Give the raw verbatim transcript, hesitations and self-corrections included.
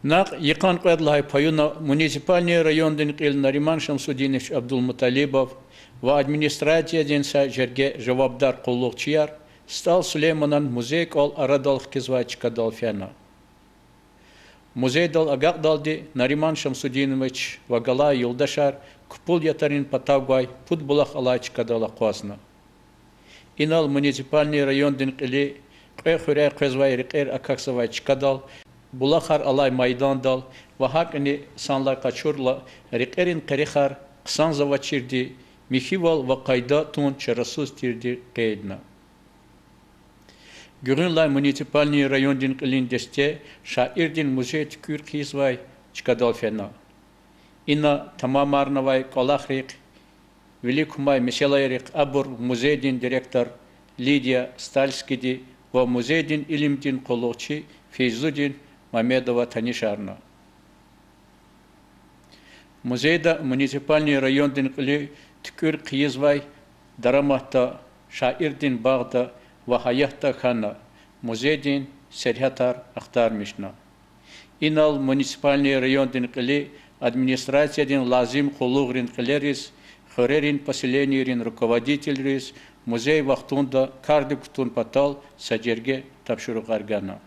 Накь йикъан кьвед лагьай паюна муниципальный райондин кьил Нариман Шамсудинович Абдулмуталибов ва администрациядин са жерге жавабдар къуллугъчияр СтӀал Сулейманан музей кӀвал арадал хкизвай чкадал фена. Музейдал агакьдалди Нариман Шамсудинович ва галай юлдашар купул ятарин патав гвай пуд булах алай чкадал акъвазна. Инал муниципальный райондин кьили кьве хуьряй къвезвай рекьер акахьзавай чкадал, булахар алай майдандал ва гьакӀни санлай къачурла рекьерин къерехар хъсанзавачирди, михьивал ва къайда тун чарасуз тирди къейдна. Гуьгъуьнлай муниципальный райондин кьилин десте шаирдин музей туькӀуьр хъийизвай чкадал фена. Ина тамамарнавай кӀвалахрихъ, вилик кумай месэлайрихъ абур музейдин директор Лидия Стальскиди ва музейдин илимдин къуллугъчи Фейзудин Мамедова танишарна. Музейда муниципальный райондин кьили туькӀуьр хъийизвай дараматда, шаирдин багъда ва гьаятда хьана, музейдин сергьятар ахтармишна. Инал муниципальный райондин кьили администрациядин лазим къуллугърин кьилериз, хуьрерин поселенийрин руководителриз музей вахтунда кардик кутун патал са жерге тапшуругъар гана.